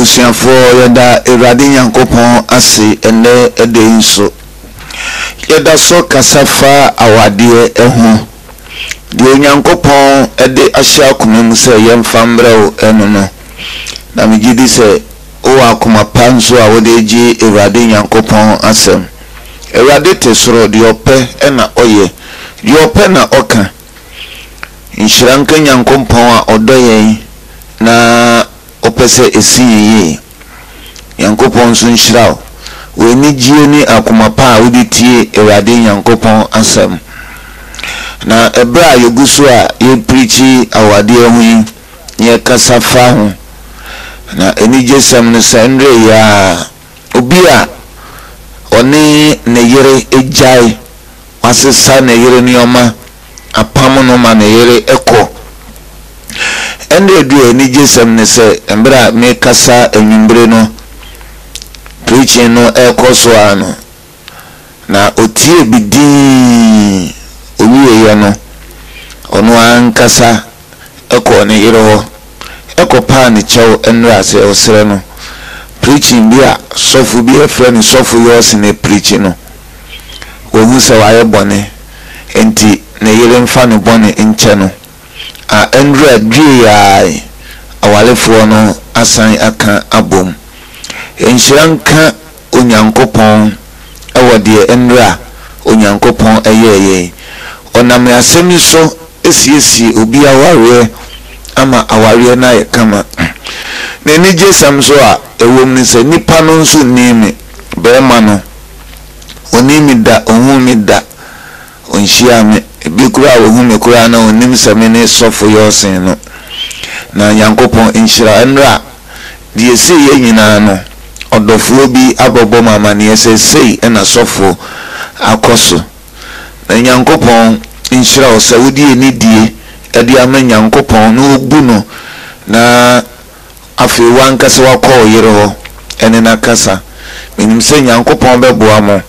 Abusuafoɔ, yɛda Awurade Nyankopɔn ase ɛnnɛ da yi nso. Yɛda so kasa fa awadeɛ ho. Deɛ Onyankopɔn de ahyɛ akoma mu sɛ yɛmfa mbrɛ wo ɛno no, na megye di sɛ wowɔ akoma pa nso a wode regye Awurade Nyankopɔn asɛm. Awurade te soro, deɛ ɔpɛ na ɔyɛ, deɛ ɔpɛ na ɔka. Nhyira nka Nyankopɔn a ɔdɔ yɛn na ɔpɛ sɛ ɛsi yɛn yie. Nyankopɔn nso nhyira wo wɔ anigyie ne akoma pa a wode tie Awurade Nyankopɔn asɛm. Na ɛberɛ a yɛgu so a yɛreprikyi awadeɛ ho yi na yɛkasa fa ho, na anigyesɛm no sɛ nnderɛ yi ara obi a ɔne ne yere agyae Wasesa ne yere nneɛma, apam no ma ne yere kɔ. Ɛnna edu anigyesɛm ne sɛ, bere a merekasa anwummere no, preaching no rekɔ so ara no, na otiee bi dinn. Owieeɛ no, ɔno ankasa kɔɔ ne yere hɔ kɔpaa ne kyɛw nnora sɛ ɔsrɛ no. Preaching bi a sɔfo bi a yɛfrɛ no Sɔfo Yɔɔsene preachi no, wahu sɛ wayɛ bɔne, enti ne yere mfa ne bɔne nkyɛ no. A Nnora dwiei ara yi, awarefoɔ no asan aka abom. Nhyira nka Onyankopɔn wɔ deɛ nnora Onyankopɔn yɛɛ yɛn. Ɔnam asɛm yi so siesie obi awareɛ ama awareɛ no ayɛ kama. N'anigyesɛm nso a ɛwɔ mu ne sɛ nipa no nso nnii me, barima no, ɔnnii me da, ɔnhuu me da, ɔnhyiaa me. Ebi koraa a ɔhu me koraa na ɔnnim sɛ me ne sɔfo Yɔsen no. Na Nyankopɔn nhyira. Nnora deɛ ɛsiiɛ nyinaa no, ɔdɔfoɔ bi abɛbɔ me amaneɛ sɛ sei na sɔfo akɔ so. Na Nyankopɔn nhyira wo sɛ wode anidie de ama Nyankopɔn na wobu no na afei w'ankasa woakɔ wo yere hɔ ne no akasa. Menim sɛ Nyankopɔn bɛboa mo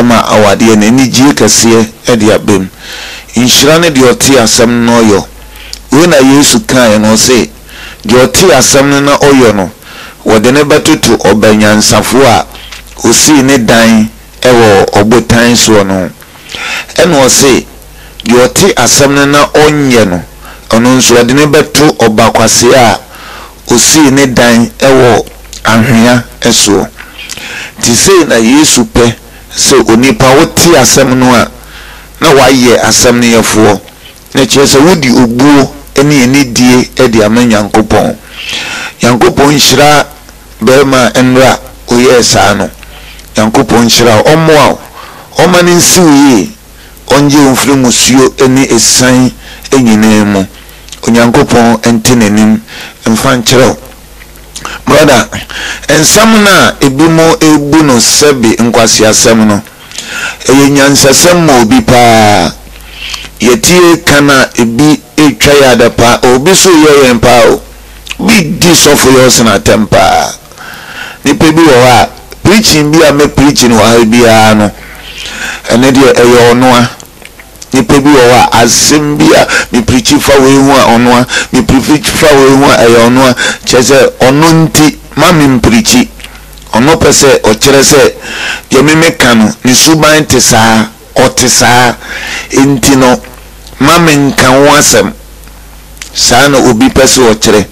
ma awadeɛ no anigyie kɛseɛ de aba mu. Nhyira ne deɛ ɔte asɛm no na ɔyɔ. Wei na Yesu kaeɛ no, ɔse, Deɛ ɔte asɛm no na ɔyɔ no, wɔde no bɛtoto ɔba nyansafoɔ a ɔsii ne dan wɔ ɔbotan soɔ no ho. Ɛna ɔse, deɛ ɔte asɛm no na ɔnyɛ no, ɔno nso wɔde no bɛto ɔba kwasea a ɔsii ne dan wɔ anhwea soɔ. Nti sei na Yesu pɛ sɛ onipa wote asɛm no a, na wayɛ asɛm no yɛfoɔ. Na kyerɛ sɛ wode obuo ne anidie de ama Nyankopɔn. Nyankopɔn nhyira barima a nnora oyɛɛ saa no. Nyankopɔn nhyira wo, ɔmmoa wo, ɔmma no nsi wo yie, ɔngye wo mfiri mmusuo ne asiane nyinaa mu. Onyankopɔn nte n'anim mfa nkyerɛ wo. Brɔda, nsɛm no a ebinom rebu no sɛbe nkwaseasɛm no, Ɛyɛ nyansasɛm ma obi paa. Yɛtie kan a ebi retwa yɛn adapaa, obi nso reyɛ yɛn paa o. Obi redi sɔfo yɛ ɔsene atɛm paa. Nipa bi wɔ hɔ a, preaching bi a mɛ preaching wɔ ha biara no, ɛno deɛ ɛyɛ ɔnoa. Nipa bi wɔ hɔ a, asɛm bi a me preachi fa wei ho a ɔnoa, me preachi fa wei ho a ɛyɛ ɔnoa. Kyerɛ sɛ ɔno nti ma me mpreachi. Ɔno pɛ sɛ ɔkyerɛ sɛ deɛ me meka no, ne suban te saa, ɔte saa, enti no ma menka ho asɛm. Saa na obi pɛ sɛ ɔkyerɛ.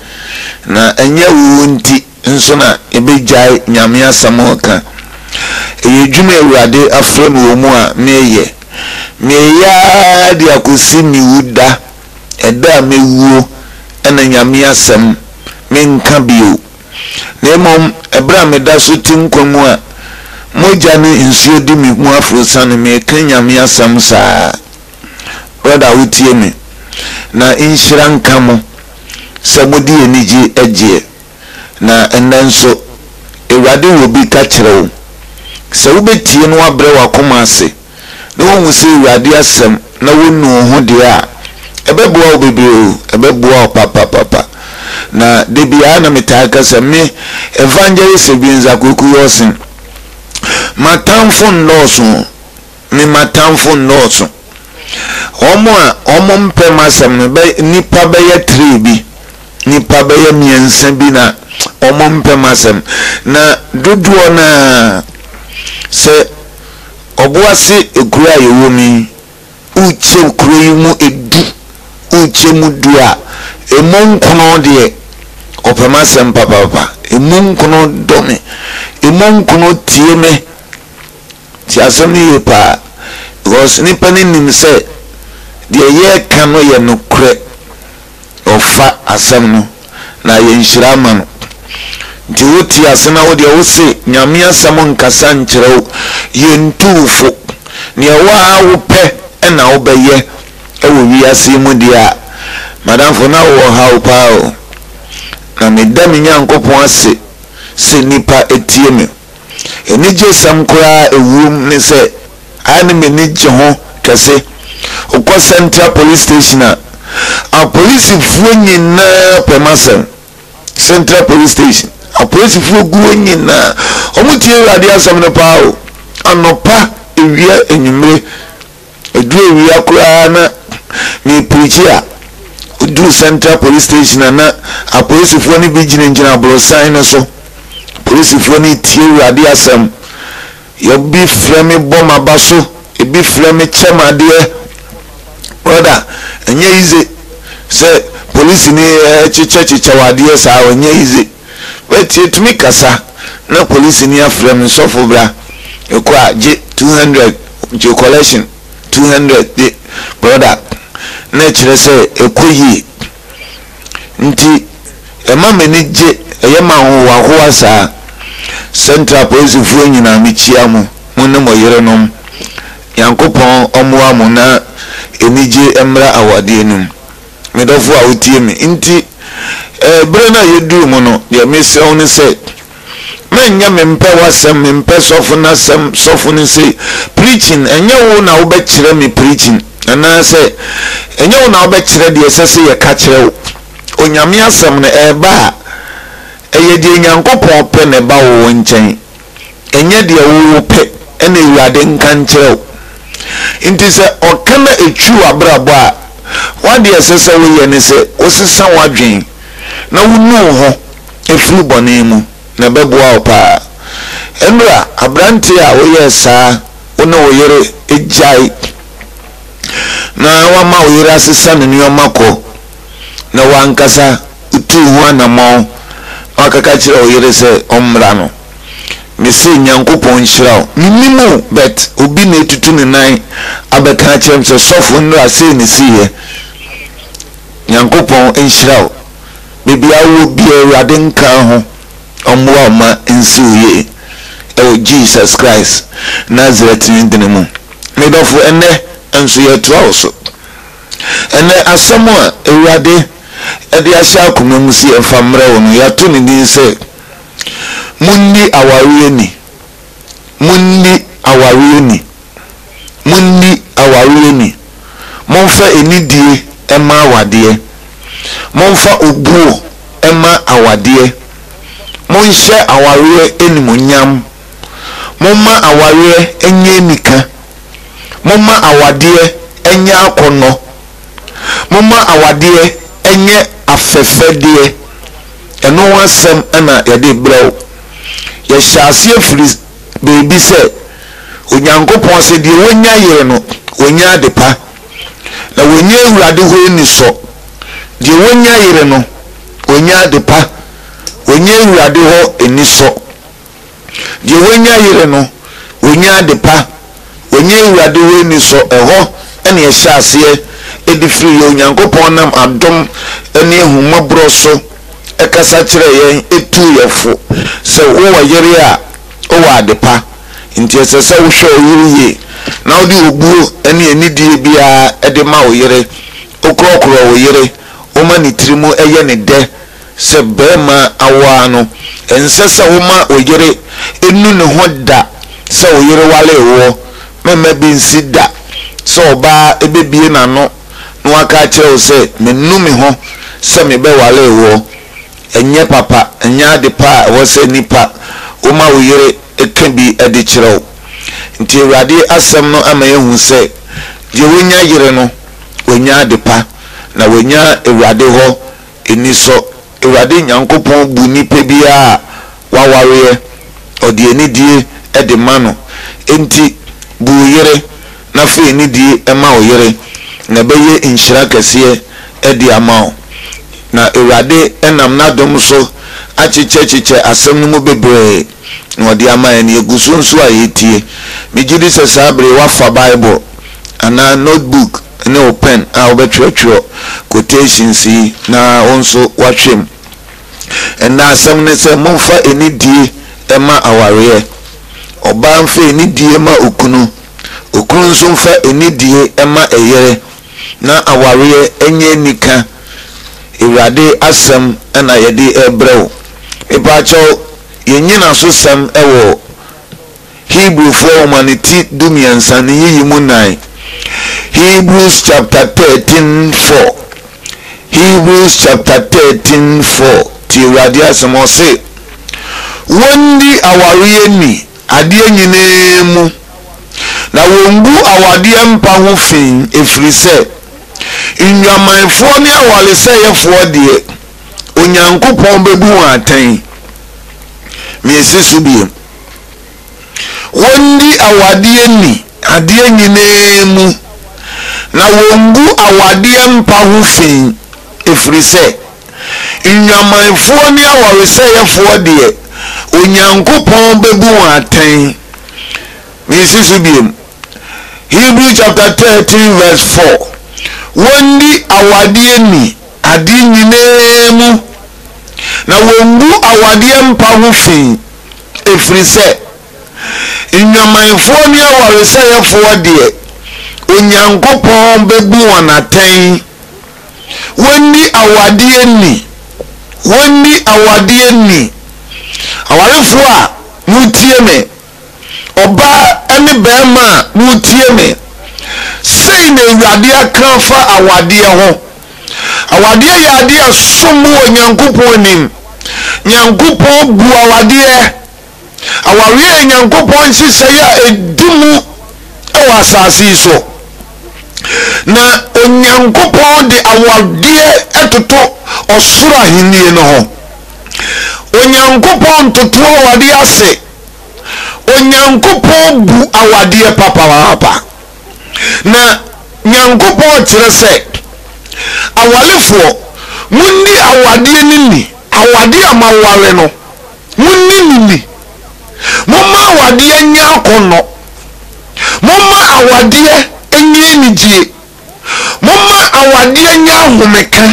Na ɛnyɛ wo nti nso na yɛbɛgyae Nyame asɛm ka. Ɛyɛ adwuma a Awurade afrɛ me wɔ mu a meyɛ. Meyɛ ara de akɔsi me wu da, ɛda a mɛwuo na Nyame asɛm menka bio. Na mmom ɛberɛ a meda so te nkwa mu a mogya ne nsuo di me mu aforosiane, meka Nyame asɛm saa. Brɔda wotie me, na nhyira nka mo sɛ mode anigye gyeɛ. Na ɛnnɛ nso, Awurade wɔ bi ka kyerɛ wo. Sɛ wobɛtie na woabrɛ w'akoma ase, na woahu sɛ Awurade asɛm na wonu wo ho deɛ a, ɛbɛboa wo bebree o, ɛbɛboa wo papapapa. Na da biara na metaa ka sɛ me, Evangelist Ebenezer Kweku Yorson, m'atamfo nnɔɔso o, me m'atamfo nnɔɔso. Wɔn a wɔmpɛ m'asɛm no, bɛ, nnipa bɛyɛ tree bi, nnipa bɛyɛ mmiɛnsa bi na. Wɔmpɛ m'asɛm. Na dodoɔ no ara, sɛ Ɔboase kuro a yɛwɔ mu yi, wokyɛ kuro yi mu du, wokyɛ mu du a, ɛmu nkono deɛ, wɔpɛ m'asɛm papaapa. Ɛmu nkono dɔ me. Ɛmu nkono tie me. Tie asɛm no yie paa. Because nnipa no nim sɛ deɛ yɛreka no yɛ nokorɛ. Ɔfa asɛm no na ayɛ nhyira ama no. Nti wo te ase na wo deɛ wo se Nyame asɛm nkasa nkyerɛ wo, yɛntu wo fo. Neɛ wo ara wo pɛ na wo bɛyɛ wɔ wiase yi mu deɛ a, madamfo na wo wɔ haw paa o. Na me da me Nyankopɔn ase sɛ nnipa tie me. Anigyesɛm koraa a ɛwom ne sɛ, a ne m'ani gye ho kɛse. Wokɔ Central Police Station a, apolisifoɔ nyinaa pɛ m'asɛm. Central Police Station, apolisifoɔ gu hɔ nyinaa, wɔtie Awurade asɛm no paa o. Anɔpa, awia, anwummere. Ɛduru awia koraa na merepreachi a, woduru Central Police Station a na apolisifoɔ no bi gyinagyina aborosan no so. Apolisifoɔ no retie Awurade asɛm. Ebi frɛ me bɔ m'aba so, ebi frɛ me kyɛ me adeɛ. Brother, ɛnyɛ easy sɛ polisini kyekyɛkyekyɛ wo adeɛ saa, ɛnyɛ easy. But yɛtumi kasa na polisini afrɛ me, sɔfo bra, mekɔ a gye 200, gye collection 200 gye, brother, na ɛkyerɛ sɛ ɛkɔ yie. Nti ɛma m'ani gye, ɛyɛ me ahohoahoa saa. Central apolisifoɔ nyinaa mekyia mo, mo ne mo yerenom. Nyankopɔn ɔmmoa mo na anigye mmra awadeɛ no mu. Me dɔfo a wotie me, nti eh, berɛ no a yɛduru mu no, deɛ mesrɛ wo ne sɛ, Mɛnyɛ mempɛ w'asɛm, mempɛ sɔfo no asɛm, sɔfo no sei. Preaching, ɛnyɛ wo na wobɛkyerɛ me preaching, anaasɛ ɛnyɛ wo na wobɛkyerɛ deɛ ɛsɛ sɛ yɛka kyerɛ wo. Onyame asɛm no, ɛreba a, ɛyɛ deɛ Nyankopɔn pɛ na ɛba wo wo nkyɛn, ɛnyɛ deɛ wo wopɛ ɛna Awurade nka nkyerɛ wo. Nti sɛ ɔka na ɛtwi w'abrabɔ a, w'adeɛ ɛsɛ sɛ woyɛ ne sɛ wosesa w'adwen na wonu wo ho firi bɔne mu, na ɛbɛboa wo paa. Ɛnora, aberanteɛ a woyɛɛ saa, wo ne wo yere gyae na woama wo yere asesa ne nneɛma kɔ, na w'ankasa wotuu ho anammɔn na wakaka kyerɛ wo yere sɛ ɔmmra no. Mese Nyankopɔn nhyira wo. Mennim wo but obi na atutu ne nan abɛka akyerɛ me sɛ sɔfo nnora sei na ɛsiiɛ. Nyankopɔn nhyira wo. Baabi a wowɔ biara Awurade nka wo ho, ɔmmoa wo ma nsi wo yie ɛwɔ Jesus Christ Nazaretni dini mu. Me dɔfo ɛnnɛ nso yɛtoa wo so. Ɛnnɛ asɛm a Awurade de ahyɛ akoma mu sɛ yɛmfa mmrɛ wo no yɛato ne din sɛ Monni awareɛ ni, monni awareɛ ni. Monni awareɛ ni. Momfa anidie mma awadeɛ. Momfa obuo mma awadeɛ. Monhyɛ awareɛ animuonyam. Momma awareɛ nyɛ anika. Momma awadeɛ nyɛ akɔnnɔ. Momma awadeɛ nyɛ afɛfɛdeɛ. Ɛno ho asɛm na yɛde rebrɛ wo. Yɛhyɛ aseɛ firi baabi sɛ, Onyankopɔn se deɛ wanya yere no, wanya adepa, na wanya Awurade hɔ anisɔ. Deɛ wanya yere no, wanya adepa, wanya Awurade hɔ anisɔ. Deɛ wanya yere no, wanya adepa, wanya Awurade hɔ anisɔ. Ɛhɔ na yɛhyɛ aseɛ de firi yɛ. Onyankopɔn nam adom ne ahummɔborɔ so kasa kyerɛɛ yɛn, tuu yɛn fo sɛ wowɔ yere a, wowɔ adepa, nti ɛsɛ sɛ wohwɛ wo yere yie na wode obuo ne anidie biara de ma wo yere, wokorɔkorɔ wo yere, woma ne tiri mu yɛ ne dɛ sɛ barima awoa no, ɛnsɛ sɛ woma wo yere nu ne ho da sɛ wo yere walee woɔ, mɛmma bi nsi da sɛ ɔbaa bɛbue n'ano na waka akyerɛ wo sɛ manu me ho sɛ mebɛwalee woɔ. Ɛnyɛ papa, ɛnyɛ ade pa a ɛwɔ sɛ nnipa woma wo yere ka bi de kyerɛ wo. Nti Awurade asɛm no ama yɛahu sɛ deɛ wanya yere no, wanya ade pa, na wanya Awurade hɔ anisɔ. Awurade Nyankopɔn bu nipa biara a wawareɛ, ɔde anidie de ma no. Enti bu wo yere na fa anidie ma wo yere, na ɛbɛyɛ nhyira kɛseɛ de ama wo. Na Awurade nam n'adom so akyekyɛkyekyɛ asɛm no mu bebree na ɔde ama yɛn. Yɛgu so nso a yɛretie. Megye di sɛ saa bere yi woafa Bible anaa notebook ne wo pɛn a wobɛtwerɛtwerɛ quotations yi na wo nso woahwɛ mu. Ɛnnɛ asɛm ne sɛ momfa anidie mma awareɛ. Ɔbaa mfa anidie mma okunu, okunu nso mfa anidie mma ɛyere, na awareɛ nyɛ anika. Awurade asɛm na yɛde rebrɛ wo. Mepaakyɛw, yɛn nnyinasosɛm wɔ Hebrifoɔ nwoma no ti dumiɛnsa ne yiyi mu nnan. Hebrews chapter 13 4. Hebrews chapter 13 4. Tie Awurade asɛm ɔse, wɔnni awareɛ ni adeɛ nyinaa mu, na wɔngu awadeɛ mpa ho fi, ɛfiri sɛ nnwamanfoɔ ne awaresɛeɛfoɔ deɛ, Onyankopɔn bɛbu wɔn atɛn. Mesi so bio. Wɔnni awadeɛ ni adeɛ nyinaa mu, na wɔngu awadeɛ mpa ho fi, ɛfiri sɛ nnwamanfoɔ ne awaresɛeɛfoɔ deɛ, Onyankopɔn bɛbu wɔn atɛn. Mesi so bio. Hebrew chapter 13 verse 4. Wɔnni awadeɛ ni adeɛ nyinaa mu, na wɔngu awadeɛ mpa ho fi, ɛfiri sɛ nnwamanfoɔ ne awaresɛeɛfoɔ deɛ, Onyankopɔn bɛbu wɔn atɛn. Wɔnni awadeɛ ni. Wɔnni awadeɛ ni. Awarefoɔ a motie me, ɔbaa ne barima a motie me, sei na Awurade aka afa awadeɛ ho. Awadeɛ yɛ adeɛ a ɛsom bo wɔ Nyankopɔn anim. Nyankopɔn bu awadeɛ. Awareɛ yɛ Nyankopɔn nhyehyɛeɛ a ɛdi mu wɔ asase yi so. Na Onyankopɔn de awadeɛ toto ɔsoro ahennie no ho. Onyankopɔn ntoto awadeɛ ase. Onyankopɔn bu awadeɛ papaapa. Na Nyankopɔn kyerɛ sɛ, Awarefoɔ, monni awadeɛ no ni, awadeɛ a moaware no, monni no ni. Momma awadeɛ nyɛ akɔnnɔ. Momma awadeɛ nyɛ anigyie. Momma awadeɛ nyɛ ahomeka.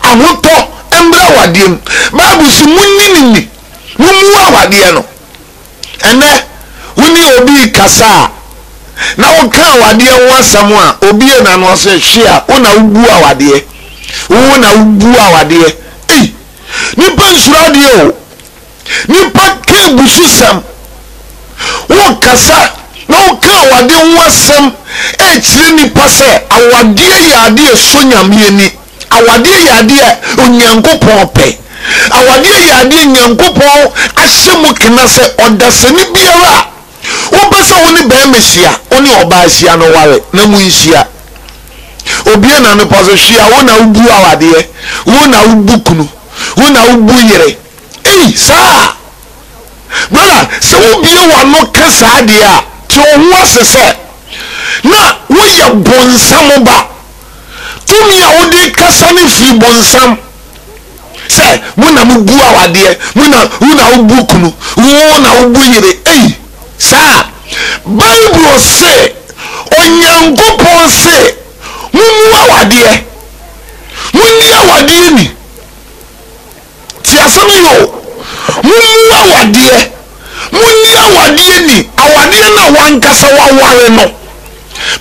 Ahotɔ mmra awadeɛ mu. Bible se monni no ni, mommu awadeɛ no. Ɛnnɛ, wo ne obi rekasa a, na woka awadeɛ ho asɛm a, obue n'ano ɔse, hwe a, wo na wobu awadeɛ. Wo na wobu awadeɛ. Ei, nipa nsuro adeɛ o. Nipa ka abususɛm. Wokasa na woka awadeɛ ho asɛm ɛkyerɛ nipa sɛ awadeɛ yɛ adeɛ ɛsɔ Nyame ani. Awadeɛ yɛ adeɛ a Onyankopɔn pɛ. Awadeɛ yɛ adeɛ a Nyankopɔn ahyɛ mu kena sɛ ɔdasani biara a wopɛ sɛ wo ne barima hyia, wo ne ɔbaa hyia no ware na monhyia. Obue n'ano pa so hwe a, wo na wobu awadeɛ, wo na wobu kunu, wo na wobu yere. Ei, saa! Brother, sɛ wobue w'ano ka saa deɛ a, te wo ho ase sɛ na woyɛ bonsam ba. Tumi a wode kasa no firi bonsam. Sɛ mo na mo bu awadeɛ, mo na wo na wobu kunu, wo na wobu yere. Ei, saa. Bible se, Onyankopɔn se, mommu awadeɛ, monni awadeɛ ni. Tie asɛm yi o, mommu awadeɛ, monni awadeɛ ni, awadeɛ no a w'ankasa waware no.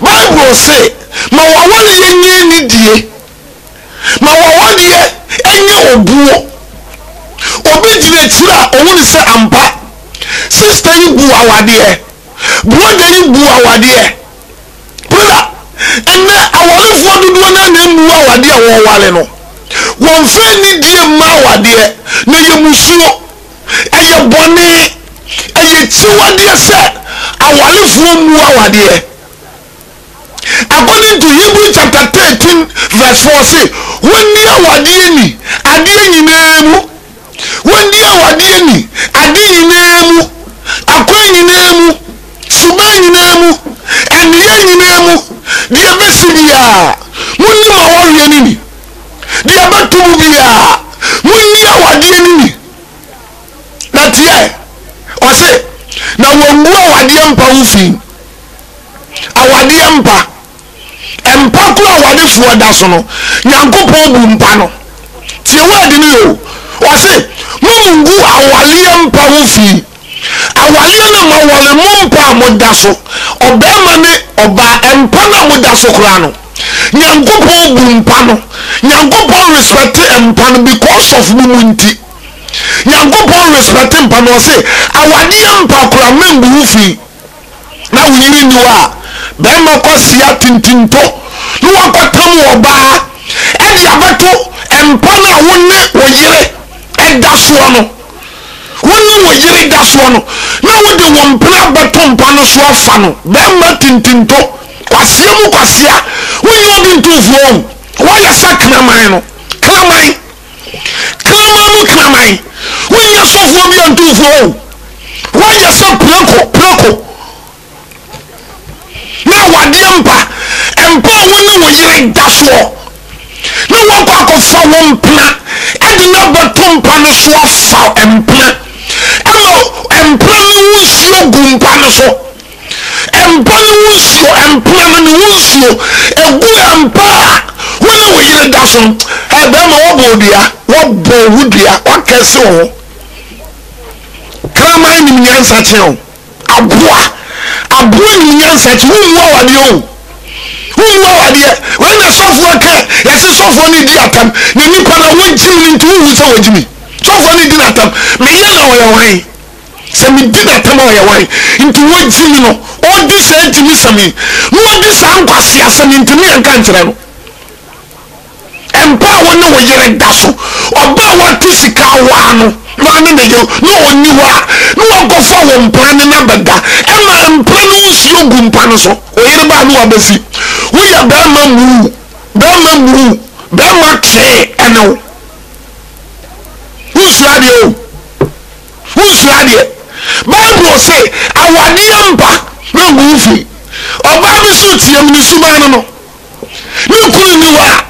Bible se, ma w'awareɛ nyɛ anidie, ma w'awadeɛ nyɛ obuo. Obi gyina akyire a ɔhunu sɛ ampa, sista yi bu awadeɛ, brɔda yi bu awadeɛ. Brɔda, ɛnnɛ awarefoɔ dodoɔ no ara na mmu awadeɛ a wɔreware no. Wɔmfa anidie mma awadeɛ, na ɛyɛ musuo. Ɛyɛ bɔne, ɛyɛ akyiwadeɛ sɛ awarefoɔ mmu awadeɛ. According to Hebrew chapter 13 verse 4 se, wɔnni awadeɛ ni, adeɛ. Awadeɛ nyinaa mu, wɔndi awadeɛ ni, ade nyinaa mu, akwan nyinaa mu, suban nyinaa mu, nneyɛɛ nyinaa mu, deɛ ɛbɛsi biara, monni mo awareɛ no ni. Deɛ ɛbɛto mo biara, monni awadeɛ no ni. Na teɛ, ɔse, na wɔngu awadeɛ mpa ho fi. Awadeɛ mpa. Mpa koro a awadefoɔ da so no, Nyankopɔn bu mpa no. Tie word no yɛ o. Ɔse, momungu awareɛ mpa ho fi. Awareɛ no a moaware, mo mpa a moda so, ɔbarima ne ɔbaa, mpa no a moda so koraa no, Nyankopɔn bu mpa no. Nyankopɔn respect mpa no because of mo mu nti. Nyankopɔn respect mpa no. Ɔse, awadeɛ mpa koraa, mengu ho fi. Na wo yere nni hɔ a, barima kwasia tintinto na wakɔtam ɔbaa de abɛto mpa no a wo ne wo yere da soɔ no, wo ne wo yere da soɔ no, na wode wo mpena abɛto mpa no so afa no. Barima tintinto, kwasia mu kwasia, wonyɛ obi ntomfoɔ o, woayɛ sɛ kraman no, kraman. Kraman mu kraman, wonyɛ sɔfoɔ bi antumfoɔ o, woayɛ sɛ prako, prako, na awadeɛ mpa, mpa a wo ne wo yere da soɔ, na woakɔ akɔfa wo mpena de no abɛto mpa no so afa mpena, ɛma mpena no ho nsuo gu mpa no so. Mpa no ho nsuo, mpena no ne ho nsuo egu mpa a wo ne wo yere da so no. Ɛ bɛrima wɔbɔ wo dua, wɔbɔ wo ho dua, wakɛse wo ho. Kraman nim nyansa kyɛn wo. Aboa, aboa nim nyansa kyɛn wo. Wommu awadeɛ o. Wommu awadeɛ. Wei na sɔfoɔ ka, yɛse sɔfoɔ no di atam. Na nipa no a wɔgyimi no nti wohu sɛ wɔgyimi. Sɔfoɔ no di n'atam. Meyɛ na ɔyɛ hwan? Sɛ medi n'atam a ɔyɛ wan? Nti wagyi me no, ɔredi saa agyimisɛm yi, na wadi saa nkwaseasɛm yi, nti meanka nkyerɛ no. Mpa a wo ne wo yere da so, ɔbaa a wate sika awaa no, na ɔne ne yere, na ɔnni hɔ a, na wakɔfa wo mpena ne no abɛda, ɛma mpena no nsuo gu mpa no so, wo yere ba a na wabɛsi. Woyɛ bɛrima muu, bɛrima muu, bɛrima twee ɛne wo. Wonsua adeɛ o. Wonsua adeɛ. Bible se awadeɛ mpa na ngu wo fi. Ɔbaa bi so team ne suban no no. Ne kunu nni hɔ a,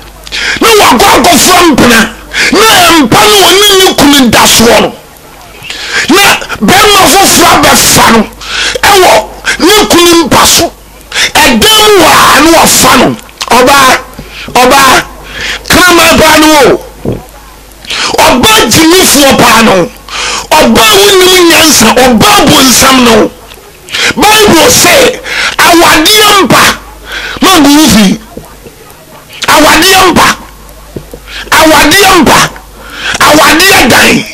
na wakɔ akɔfa mpena na mpa no ɔne ne kunu da soɔ no. Na bɛrima foforɔ abɛfa no ɛwɔ ne kunu mpa so. Ɛdan mu hɔ a na wafa no. Ɔbaa, ɔbaa, kraman paa no o. Ɔbaa gyimifoɔ paa no, ɔbaa wonim nyansa, ɔbaa bonsam no. Bible se awadeɛ mpa ma ngu wo fi. Awadeɛ mpa, awadeɛ mpa, awadeɛ dan.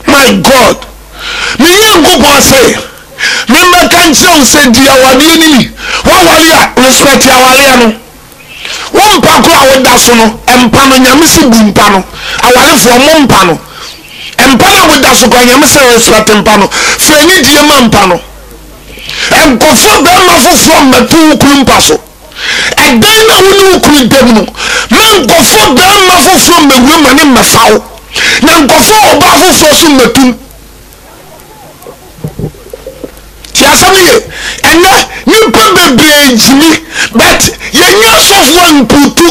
My God, me Nyankopɔn se memmɛka nkyerɛ wo sɛ di awadeɛ no ni. Woaware a, respect awareɛ no. Wo mpa koro a woda so no, mpa no, Nyame se bu mpa no. Awarefoɔ, mo mpa no. Mpa no a moda so koraa, Nyame se respect mpa no. Fa anidie ma mpa no. Nkɔfa barima foforɔ mmɛto wo kunu mpa so. Ɛdan no a wo ne wo kunu da mu no, ma nkɔfa barima foforɔ mmɛwura ma ne mmɛfa wo. Na nkɔfa ɔbaa foforɔ so mmɛtum. Tie asɛm no ye. Ɛnɛ nipa bebree gyimi but yɛnyɛ asɔfoɔ mputu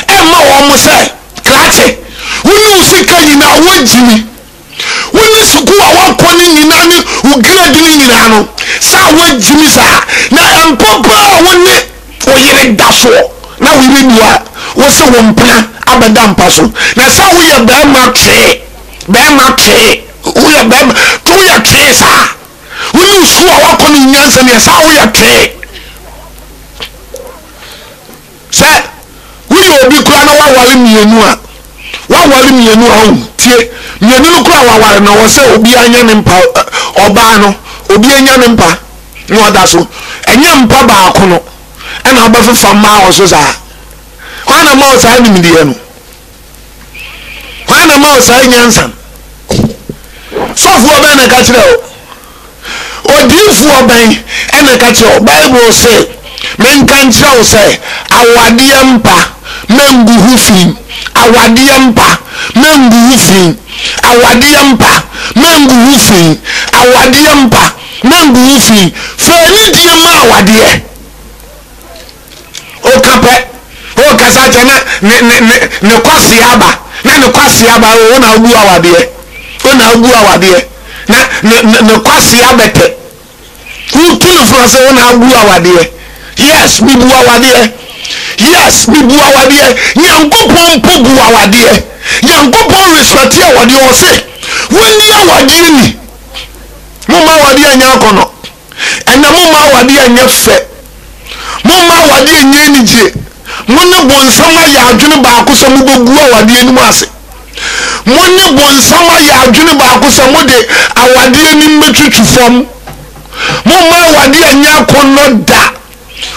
ɛmma wɔn sɛ krakye wo ne wo sika nyinaa wogyimi wo ne sukuu a wakɔ no nyinaa ne wo grade no nyinaa no saa wogyimi saa na mpo paa wo ne wo yere da soɔ na wo yere ni a wo se wo mpena abɛda mpa so na sɛ woyɛ bɛrima twee bɛrima twee Woyɛ bɛrima to woyɛ twee saa. Wone sukuu a wakɔ no nyansa no yɛ saa woyɛ twee. Sɛ woyɛ obi koraa na waware mmienu a waware mmienu a ɔn tie mmienu no koraa waware no wɔ sɛ obi anya ne mpa ɔbaa no obi anya ne mpa na ɔda so ɛnyɛ mpa baako no ɛna wobɛfefa mmaa wɔ so saa. Hwan na ma wo saa nimdeɛ no? Hwan na ma wo saa nyansa no? Sɔfoɔ bɛn na ɛka kyerɛ wo? Odiyifoɔ bɛn na ɛka kyerɛ wo? Bible se, menka nkyerɛ wo sɛ, awadeɛ mpa, mengu ho fi. Awadeɛ mpa. Mɛngu ho fi. Awadeɛ mpa, mɛngu ho fi. Awadeɛ mpa, mɛngu ho fi. Fa anidie ma awadeɛ. Woka pɛ, wokasa kyɛ na ne ne ne ne kwasea aba, na ne kwasea aba, wo na wobu awadeɛ, wo na wobu awadeɛ, na ne ne ne kwasea bɛtɛ. Wotu no fo sɛ wo na abu awadeɛ. Yes, mebu awadeɛ. Yes, mebu awadeɛ. Nyankopɔn mpo bu awadeɛ. Nyankopɔn respect awadeɛ. Ɔse, wonni awadeɛ ni. Momma awadeɛ nyɛ akɔnɔ. Ɛnɛ momma awadeɛ nyɛ fɛ. Momma awadeɛ nyɛ anigye. Mo ne bonsam ayɛ adwene baako sɛ mobɛgu awadeɛ no mu ase. Mo ne bonsam ayɛ adwene baako sɛ mode awadeɛ anim bɛtwitwi fam. Momma awadeɛ nyɛ akɔnnɔ da.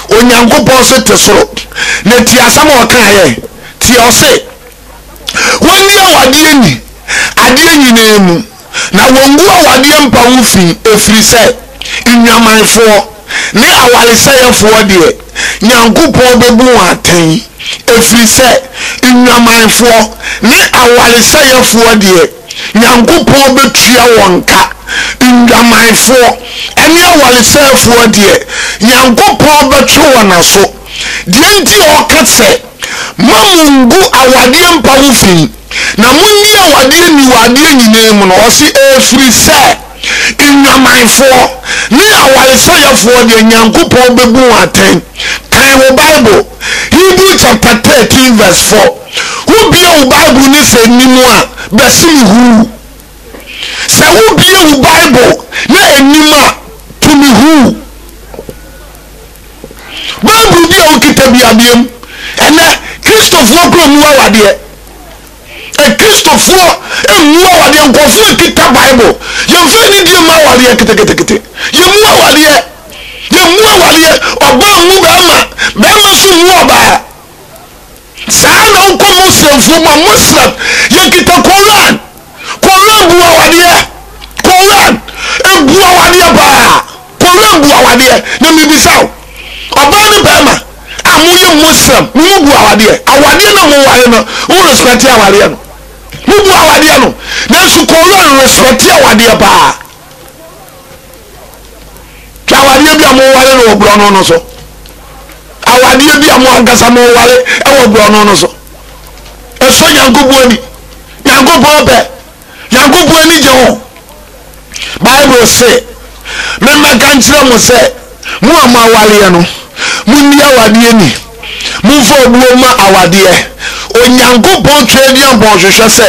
Onyankopɔn se te soro. Na tie asɛm a ɔkaeɛ. Tie ɔse, Wɔnni awadeɛ ni adeɛ nyinaa mu, na wɔngu awadeɛ mpa ho fi, ɛfiri sɛ nnwamanfoɔ ne awaresɛeɛfoɔ deɛ, Nyankopɔn bɛbu wɔn atɛn, ɛfiri sɛ nnwamanfoɔ ne awaresɛeɛfoɔ deɛ, Nyankopɔn bɛtua wɔn ka. Nnwamanfoɔ ne awaresɛefoɔ deɛ, Nyankopɔn bɛtwe wɔn aso. Deɛ nti a ɔka sɛ, Mma monngu awadeɛ mpa ho fi, na monni awadeɛ nni wɔ adeɛ nyinaa mu no, ɔse, ɛfiri sɛ nnwamanfoɔ ne awaresɛeɛfoɔ deɛ, Nyankopɔn bɛbu wɔn atɛn. Kan wo Bible, Hebrew chapter 13 verse 4. Wobue wo Bible no sɛ nni mu a, bɛse me huu. Sɛ wobue wo Bible na ɛnni mu a, to me huu. Bible bi a wokita bi adeɛ mu. Ɛnɛ, Kristofoɔ kura mu awadeɛ. Akristofoɔ mmu awadeɛ, nkurɔfoɔ ekita Bible. Yɛmfa anidie mma awadeɛ ketekete. Yɛmmu awadeɛ. Yɛmmu awadeɛ. Ɔbaa mmu bɛrima, bɛrima nso mmu ɔbaa. Saa na wokɔ Muslimfoɔ mu a, Muslim yɛkita Koran. Koran bu awadeɛ. Koran ebu awadeɛ paa. Koran bu awadeɛ. Na mebisa wo, ɔbaa ne bɛrima a moyɛ Muslim, mo mu bu awadeɛ? Awadeɛ na moware no, wo respect awadeɛ no? Mo bu awadeɛ no? Nanso Koran respect awadeɛ paa. Hwɛ awadeɛ bi a moware no wɔ borɔno no so. Awadeɛ bi a mo ankasa moware wɔ borɔno no so. Ɛsɔ Nyankopɔn ani. Nyankopɔn pɛ. Nyankopɔn ani gye ho. Bible se, Memmɛka nkyerɛ mo sɛ, mo a moawareɛ no, monni awadeɛ ni, momfa obuo mma awadeɛ. Onyankopɔn Tweaduampɔn hwehwɛ sɛ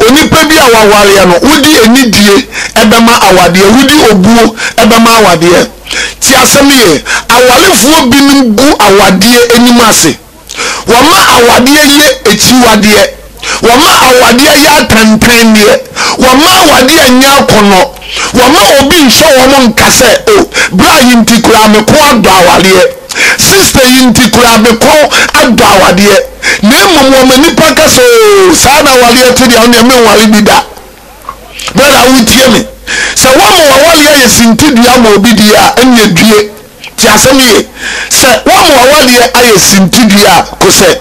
onipa bi a wawareɛ no, wode anidie bɛma awadeɛ, wode obuo bɛma awadeɛ. Tie asɛm yie, awarefoɔ binom gu awadeɛ anim ase. Wɔma awadeɛ yɛ akyiwadeɛ. Wɔma awadeɛ yɛ atantanneɛ. Wɔma awadeɛ nyɛ akɔnnɔ. Wɔma obi nhyɛ wɔn nka sɛ, O, bra yi nti koraa me kɔn adɔ awadeɛ. Sista yi nti koraa me kɔn adɔ awadeɛ. Na mmom wɔma nnipa ka sɛ, O, saa na awadeɛ te deɛ, wo deɛ menware bi da. Brɔda wotie me, sɛ woama w'awareɛ ayɛ sintidua ama obi deɛ a, ɛnneɛ due. Tie asɛm yie. Sɛ woama w'awadeɛ ayɛ sintidua a, ko sɛ.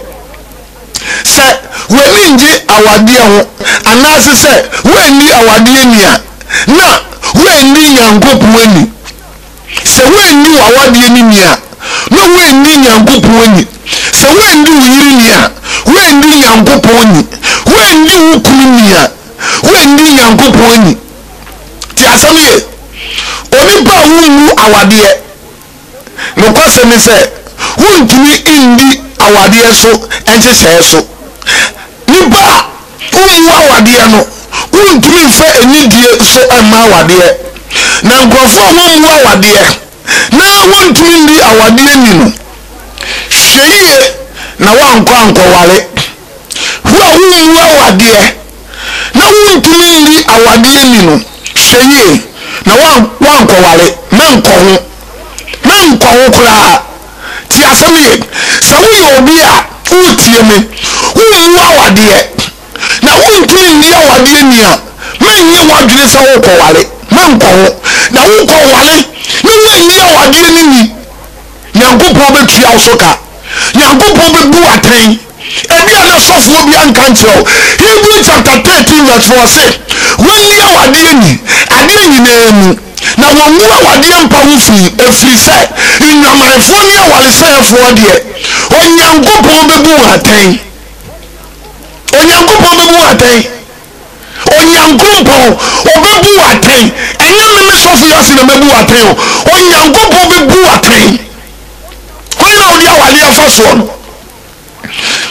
Sɛ w'ani nnye awadeɛ ho anaase sɛ woanni awadeɛ ni a, na woanni Nyankopɔn ni. Sɛ woanni w'awadeɛ no ni a, na woanni Nyankopɔn ni. Sɛ woanni wo yere ni a, woanni Nyankopɔn ni. Woanni wo kunu ni a, woanni Nyankopɔn ni. Tie asɛm yie. Onipa a wonwu awadeɛ, nokwasɛm ne sɛ, wontumi nni awadeɛ so nhyehyɛeɛ so. Nipa a wonwu awadeɛ no, wontumi mfa anidie so mma awadeɛ. Na nkurɔfoɔ a wɔmmu awadeɛ na wɔntumi nni awadeɛ ni no, hwɛ yie na woankɔ ankɔware. Wo a wommu awadeɛ na wontumi nni awadeɛ ni no, hwɛ yie na woankɔware. Menkɔ ho. Menkɔ ho koraa. Tie asɛm yie. Sɛ woyɛ obi a woretie me, wommu awadeɛ na wontumi nni awadeɛ ni a, mennye w'adwene sɛ worekɔware. Menkɔ ho. Na wokɔware na woanni awadeɛ no ni, Nyankopɔn bɛtua wo so ka. Nyankopɔn bɛbu wo atɛn. Ebia na. Ɔsɔfoɔ biara nka nkyerɛ wo. Hebrew chapter 13 verse 4 ɔse, Wɔnni awadeɛ ni, adeɛ nyinaa mu, na wɔngu awadeɛ mpa ho fi, ɛfiri sɛ nnwamanfoɔ ne awaresɛefoɔ deɛ, Onyankopɔn bɛbu wɔn atɛn. Onyankopɔn bɛbu wɔn atɛn. Onyankopɔn, ɔbɛbu wo atɛn. Ɛnyɛ me me sɔfo yi ase na mɛbu wo atɛn o. Onyankopɔn bɛbu wo atɛn. Hwan na wode awadeɛ afa soɔ no?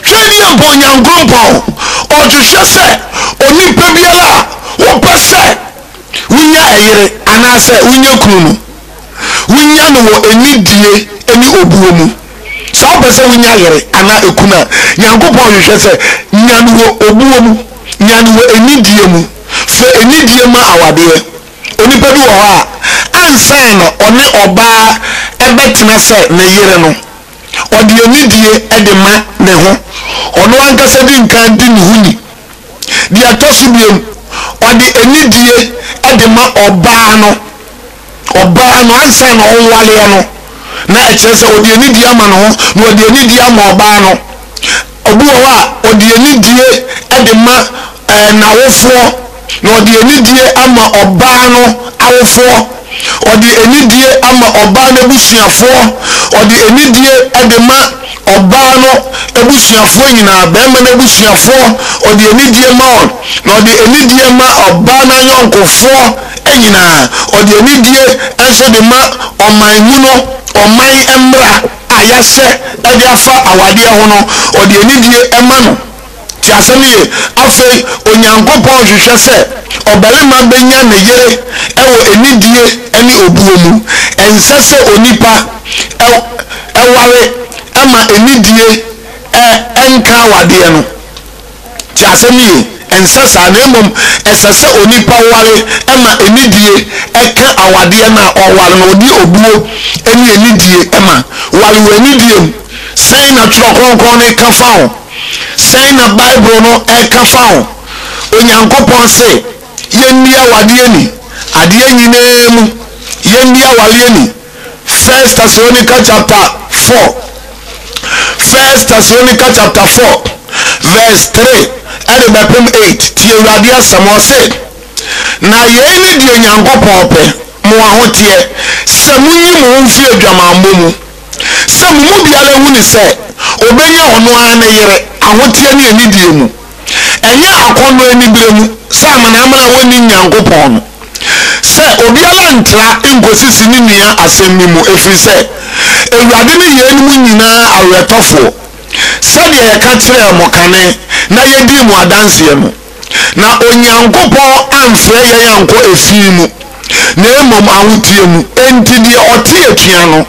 Hwɛ deɛ mpo Onyankopɔn ɔhwehwɛ sɛ onipa biara a wopɛ sɛ wonya ɛyere anaasɛ wonya kunu no, wonya no wɔ anidie ne obuo mu. Sɛ wopɛ sɛ wonya yere anaa ekunu a, Nyankopɔn hwehwɛ sɛ nya no wɔ obuo mu, nya no wɔ anidie mu. Fa anidie ma awadeɛ. Onipa bi wɔ hɔ a, ansa na ɔne ɔbaa bɛtena sɛ ne yere no, ɔde anidie de ma ne ho. Ɔno ankasa di nkan di ne ho ni. Deɛ ɛtɔ so biom, ɔde anidie de ma ɔbaa no. Ɔbaa no, ansa na ɔnwareɛ no, na ɛkyerɛ sɛ ɔde anidie ama ne ho na ɔde anidie ama ɔbaa no. Obi wɔ hɔ a, ɔde anidie de ma ɛɛ n'awofoɔ na ɔde anidie ama ɔbaa no awofoɔ. Ɔde anidie ama ɔbaa no abusuafoɔ. Ɔde anidie de ma ɔbaa no abusuafoɔ nyinaa, barima no abusuafoɔ, ɔde anidie ma wɔn, na ɔde anidie ma ɔbaa no ayɔnkofoɔ nyinaa. Ɔde anidie nso de ma ɔman mu no, ɔman mmara a yɛahyɛ de afa awadeɛ ho no, ɔde anidie ma no. Tie asɛm no yie. Afei Onyankopɔn hwehwɛ sɛ ɔbarima bɛnya ne yere wɔ anidie ne obuo mu. Ɛnsɛ sɛ onipa ware ma anidie nka awadeɛ no. Tie asɛm no yie. Ɛnsɛ saa, na mmom ɛsɛ sɛ onipa ware ma anidie ka awadeɛ no a ɔreware no. Ɔde obuo ne anidie ma. Ware wɔ anidie mu. Sɛn na Twerɛ Kronkron no ka fa ho? Sɛn na Bible no ka fa ho? Onyankopɔn se yɛnni awadeɛ ni adeɛ nyinaa mu. Yɛnni awareɛ ni. First Thessalonica chapter 4. First Thessalonica chapter 4 verse 3 ɛde bɛpem 8. Tie Awurade asɛm ɔse, Na yei ne deɛ Nyankopɔn pɛ, mo ahoteɛ, sɛ monyi mo ho mfiri adwamammɔ mu. Sɛ mo mu biara hu no sɛ ɔbɛnya ɔno ara ne yere ahoteɛ ne anidie mu, ɛnyɛ akɔnnɔ aniberɛ mu sɛ amanaman a wɔnnim Nyankopɔn no, sɛ obiara ntra nkɔsisi ne nua asɛm bi mu, ɛfiri sɛ Awurade ne yeinom nyinaa awerɛtɔfoɔ, sɛdeɛ yɛka kyerɛɛ mo kane na yɛdii mo adanseɛ no. Na Onyankopɔn amfrɛ yɛn ankɔ efi mu, na mmom ahoteɛ mu. Enti deɛ ɔte atua no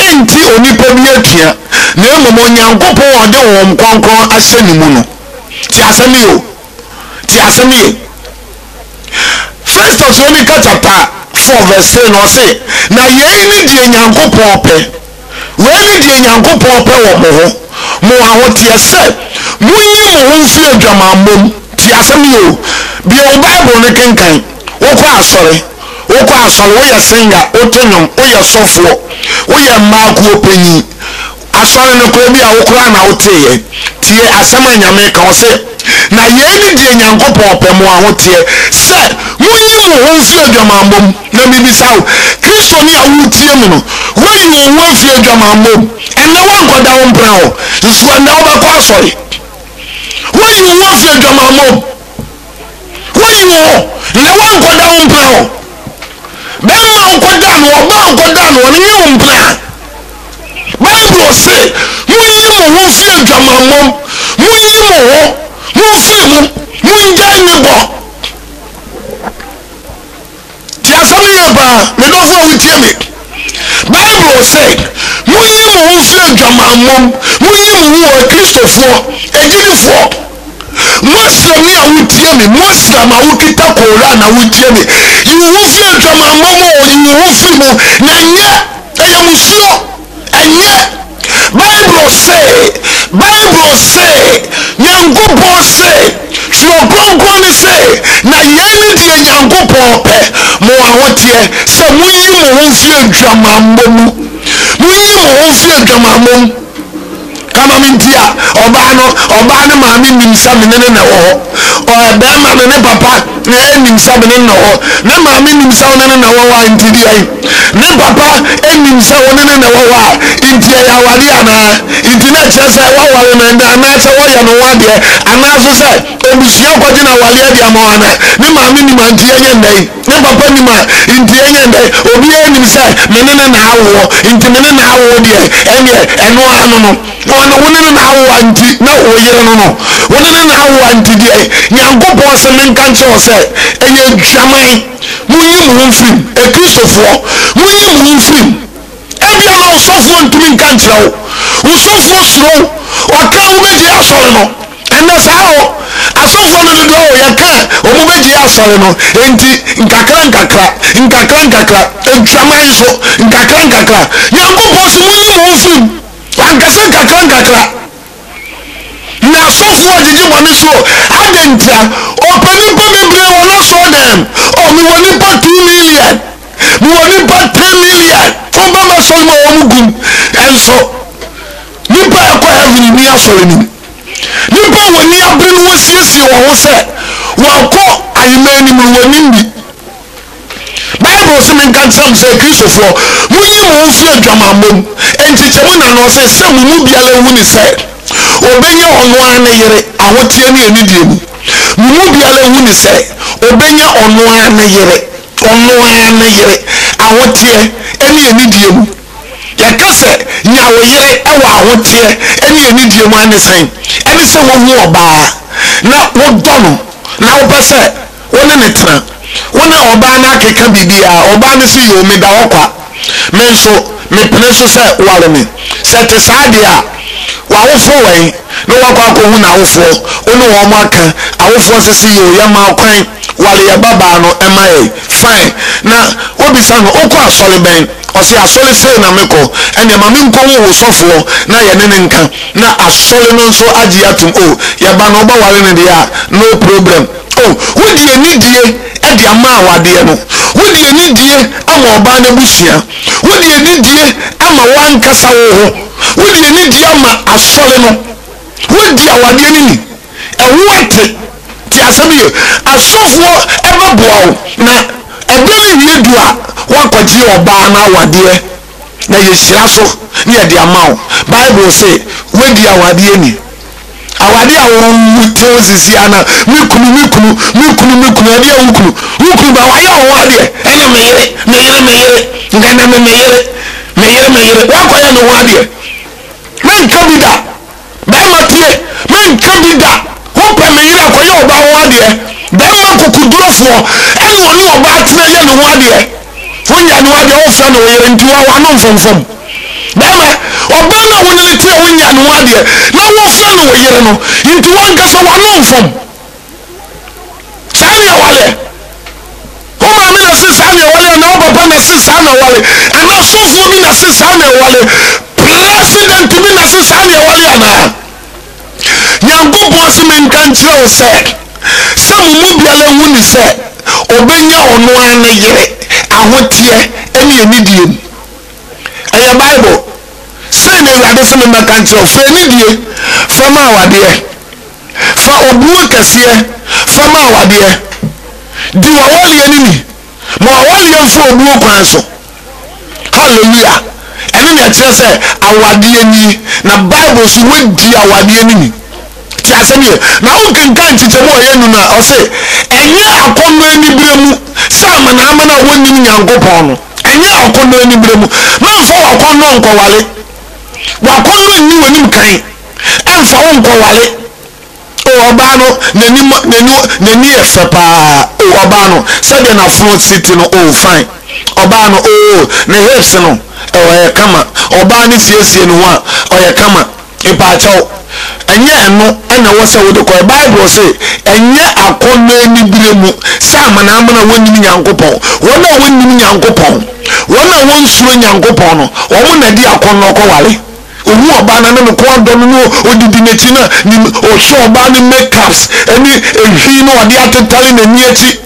nte onipa bi atua, na mmom Onyankopɔn a ɔde Honhom Kronkron ahyɛ ne mu no. Tie asɛm yi o. Tie asɛm yi. First Thessalonica chapter 4 verse 3 na ɔse, Na yei ne deɛ Nyankopɔn pɛ. Wei ne deɛ Nyankopɔn pɛ wɔ mo ho, mo ahoteɛ, sɛ monyi mo ho mfiri adwamammɔ mu. Tie asɛm yi o. Bue wo Bible no kenkan. Wokɔ asɔre, wokɔ asɔre, woyɛ singer, woto nnwom, woyɛ sɔfoɔ, woyɛ mmaa kuo panyin. Asɔre no koraa bi a wo koraa na woteeɛ. Tie asɛm a Nyame reka, ɔse, Na yei ne deɛ Nyankopɔn pɛ, mo ahoteɛ, sɛ monyi mo ho mfiri adwamammɔ mu. Na mebisa wo, Kristoni a woretie me no, woayi wo ho afiri adwamammɔ mu? Ɛnnɛ woankɔda wo mpena hɔ, nso ɛnnɛ wobɛkɔ asɔre. Woayi wo ho afiri adwamammɔ mu? Woayi wo ho, nnɛ woankɔda wo mpena hɔ. Bɛrima a wokɔdaa no, ɔbaa a wokɔdaa no, ɔno nyɛ wo mpena. Bible se, Monyi mo ho mfiri adwamammɔ mu, monyi mo ho, momfiri mu, mongyae ne bɔ. Tie asɛm no yie paa, me dɔfo a wotie me. Bible se, Monyi mo ho mfiri adwamammɔ mu, monyi mo ho wɔ Akristofoɔ, agyidifoɔ, Muslimni a wotie me, Muslim a wokita Koran a wotie me, yi wo ho firi adwamammɔ mu o, yi wo ho firi mu, na ɛnyɛ, ɛyɛ musuo. Ɛnyɛ. Bible se, Bible se, Nyankopɔn se, Twerɛ Kronkron no se, na yei ne deɛ Nyankopɔn pɛ, mo ahoteɛ, sɛ monyi mo ho mfiri adwamammɔ mu. Monyi mo ho mfiri adwamammɔ mu. Fa ma me nti a, ɔbaa no, ɔbaa no maame nim sɛ me ne no na ɛwɔ hɔ. Ɔɛ, bɛrima no ne papa na nim sɛ me ne no na ɛwɔ hɔ. Ne maame nim sɛ wo ne no na ɛwɔ hɔ a, nti deɛn? Ne papa nim sɛ wo ne no na ɛwɔ hɔ a, nti ɛyɛ awadeɛ anaa? Nti na ɛkyerɛ sɛ woaware no ɛnnɛ anaasɛ woayɛ ne ho adeɛ anaa nso sɛ abusua kɔgye no awareɛ de ama wo anaa? Ne maame nim a, nti ɛnyɛ nnɛn? Ne papa nim a, nti ɛnyɛ nnɛn? Obiara nim sɛ me ne no na awoɔ, nti me ne no awoɔ deɛ, ɛnneɛ ɛno ara no no. Ɔno wo ne no na awo a nti na wo yere no no. Wo ne no na awo a nti deɛ Nyankopɔn se menka nkyerɛ wo sɛ ɛyɛ adwaman. Monyi mo ho mfiri mu. Akristofoɔ, monyi mo ho mfiri mu. Ebia na wo sɔfoɔ ntumi nka nkyerɛ wo. Wo sɔfoɔ suro wo. Ɔka a wobɛgyae asɔre no. Ɛnnɛ saa o. Asɔfoɔ no dodoɔ o, yɛka a wɔbɛgyae asɔre no. Enti nkakra nkakra, nkakra nkakra, adwaman nso, nkakra nkakra. Nyankopɔn se monyi mo ho mfiri mu. Wankasa nkakra nkakra. Na asɔfoɔ gyegye bɔne so. Adɛn ntia? Ɔpɛ nnipa bebree wɔ n'asɔɔdɛm. Oh, mewɔ nnipa 2 million. Mewɔ nnipa 10 million. Wɔba m'asɔre mu a wɔn gum. Ɛnso, nnipa a ɛkɔ heaven nni asɔre no mu. Nnipa a wɔn ani abere no wɔsiesie wɔn ho sɛ wɔakɔ ahemman no mu no, wɔnnim bi. Bible se menka nkyerɛ mo sɛ, Kristofoɔ, monyi mo ho mfiri adwamammɔ mu. Nkyekyɛmu na no ɔse, sɛ mo mu biara hu ne sɛ ɔbɛnya ɔno ara ne yere ahoteɛ ne anidie mu. Mo mu biara hu ne sɛ ɔbɛnya ɔno ara ne yere, ɔno ara ne yere ahoteɛ ne anidie mu. Yɛka sɛ nya wo yere wɔ ahoteɛ ne anidie mu a ne sɛn? Ɛne sɛ wohu ɔbaa na wodɔ no na wopɛ sɛ Wo ne no tena. Wo ne ɔbaa no akeka biribiara. Ɔbaa no se, Yoo, meda hɔ kwa. Me nso, mepene so sɛ ware me. Sɛ ɛte saa deɛ a, w'awofoɔ wɛn na woakɔ akɔhu n'awofoɔ. Wo ne wɔn aka. Awofoɔ nso se, Yoo, yɛma wo kwan. Ware yɛn babaa no ma yɛn. Fine. Na wobisa no, Wokɔ asɔre bɛn? Ɔse, Asɔre sei na mekɔ. Ɛnneɛ ma menkɔhu wo sɔfoɔ na yɛne no nka. Na asɔre no nso agye atom. Oh, yɛn ba no, wobɛware no deɛ a, no problem. Oh, wode anidie de ama awadeɛ no. Wode anidie ama ɔbaa no abusua. Wode anidie ama w'ankasa wo ho. Wode anidie ama asɔre no. Wodi awadeɛ no ni. Ɛho ate. Te asɛm yie. Asɔfoɔ bɛboa wo na ɛberɛ no wie du a, woakɔgye ɔbaa no awadeɛ na yɛhyira so na yɛde ama wo. Bible se, woadi awadeɛ ni. Awade a wo te ho sisi a na me kunu me kunu me kunu me kunu ɛdeɛ wo kunu wo kunu ba wayɛ wo ho adeɛ ɛna me yere me yere me yere nka na me me yere me yere me yere wakɔyɛ ne ho adeɛ menka bi da bɛrima tie menka bi da wopɛ me yere akɔyɛ ɔbaa ho adeɛ bɛrima kokodurofoɔ ɛna ɔne ɔbaa tena yɛ ne ho adeɛ Wonya ne ho adeɛ wofrɛ no wo yere nti wa w'ano mfomfom. Bɛrima, ɔbaa no a wo ne no te a wonya ne ho adeɛ na wofrɛ no wo yere no nti wankasa w'ano mfom. Saa ne ɛwaleɛ. Wo maame na se saa ne ɛwale anaa wo papa na se saa na ɛwale anaa sɔfoɔ bi na se saa na ɛwale president bi na se saa ne ɛwale anaa. Nyankopɔn se menka nkyerɛ wo sɛ, sɛ mo mu biara hu ne sɛ ɔbɛnya ɔno ara ne yere ahoteɛ ne anidie mu. Ɛyɛ Bible. Sei na Awurade se memmɛka nkyerɛ wo, fa anidie fa ma awadeɛ, fa obuo kɛseɛ fa ma awadeɛ, di w'awareɛ no ni, ma w'awareɛ mfa obuo kwan so. Hallelujah! Ɛno na ɛkyerɛ sɛ awadeɛ nie, na Bible so wɔadi awadeɛ no ni. Te asɛm yɛ. Na wokenkan nkyekyɛmu a ɔyɛ nu no a, ɔse, ɛnyɛ akɔnnɔ anibere mu sɛ amanaman a wɔnnim Nyankopɔn no. Ɛnyɛ akɔnnɔ anibere mu. Mɛmfa w'akɔnnɔ nkɔwale. W'akɔnnɔ nni w'anim kan. Ɛmfa wo nkɔwale. O ɔbaa no, n'anim, n'ani, n'ani yɛ fɛ paa. O ɔbaa no, sɛdeɛ n'afono si te no, o fine. Ɔbaa no, o, ne hips no, ɛ, ɔyɛ kama. Ɔbaa no siesie ne ho a, ɔyɛ kama. Mpaakyɛw, ɛnyɛ ɛno na ɛwɔ sɛ wode kɔɛ. Bible se, ɛnyɛ akɔnnɔ anibere mu sɛ amanaman a wɔnnim Nyankopɔn. Wɔn a wɔnnim Nyankopɔn, wɔn a wɔnsuro Nyankopɔn no, wɔn na ɛde akɔnnɔ kɔware. Ohu ɔbaa no na ne kɔn adɔ no na odidi n'akyi na ne ɔhwɛ ɔbaa no makeups ɛne ehwi na ɔde atetare n'ani akyi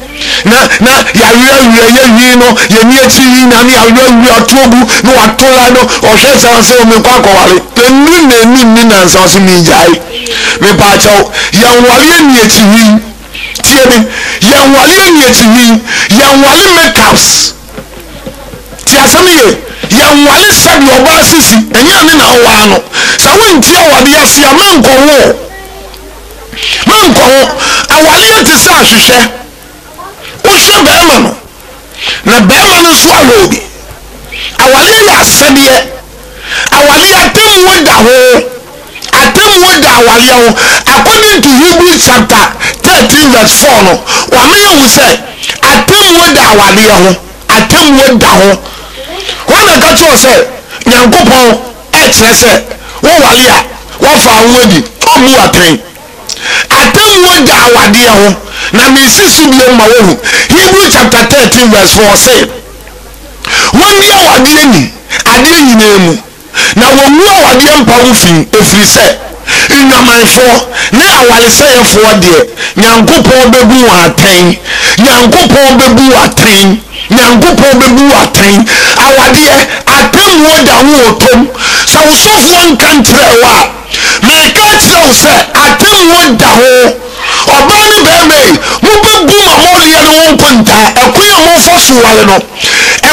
na na yaweawe. Awieeɛ hwi no, yɛnni akyi hwi na ne awerɛwerɛ ato agu na wato la no, ɔhwɛ sɛ ɔsɛ mekɔ akɔware. Ɛnnu nnanu nni nansa ɔse megyae. Mepaakyɛw, yɛnware ɛnni akyi hwi. Tie me, yɛnware ɛnni akyi hwi, yɛnware makeups. Tie asɛm no yie, yɛnware sɛdeɛ ɔbaa sisi, ɛnyɛ ɛne na ɔwaa no. Sɛ wonte awadeɛ ase a, menkɔwo. Menkɔ ho. Awareɛ te sɛ ahwehwɛ. Wohwɛ barima no, na barima no nso ahwɛ obi. Awareɛ yɛ asɛdeɛ. Awareɛ atemmuo da ho. Atemmuo da awareɛ ho. According to Hebrews chapter 13 verse 4 no, wama yɛhu sɛ atemmuo da awareɛ ho. Atemmuo da ho. Hwan na ɛka kyerɛ wo sɛ Nyankopɔn ɛkyerɛ sɛ woware a woafa wo ho adi, ɔmmu wo atɛn. Atemmuo da awadeɛ ho, na mesi so bio ma woahu. Hebrew chapter 13 verse 4 ɔse, Wɔnni awadeɛ ni adeɛ nyinaa mu, na wɔngu awadeɛ mpa ho fi, ɛfiri sɛ nnwamanfoɔ ne awaresɛeɛfoɔ deɛ, Nyankopɔn bɛbu wɔn atɛn. Nyankopɔn bɛbu wo atɛn. Nyankopɔn bɛbu wo atɛn. Awadeɛ, atemmuo da ho wɔ tom. Sɛ wo sɔfoɔ nka nkyerɛɛ wo a, mereka akyerɛ wo sɛ atemmuo da ho. Ɔbaa ne barima yi, mobɛbu mo awareɛ no ho nkontaa. Ɛkwan a mofa so ware no,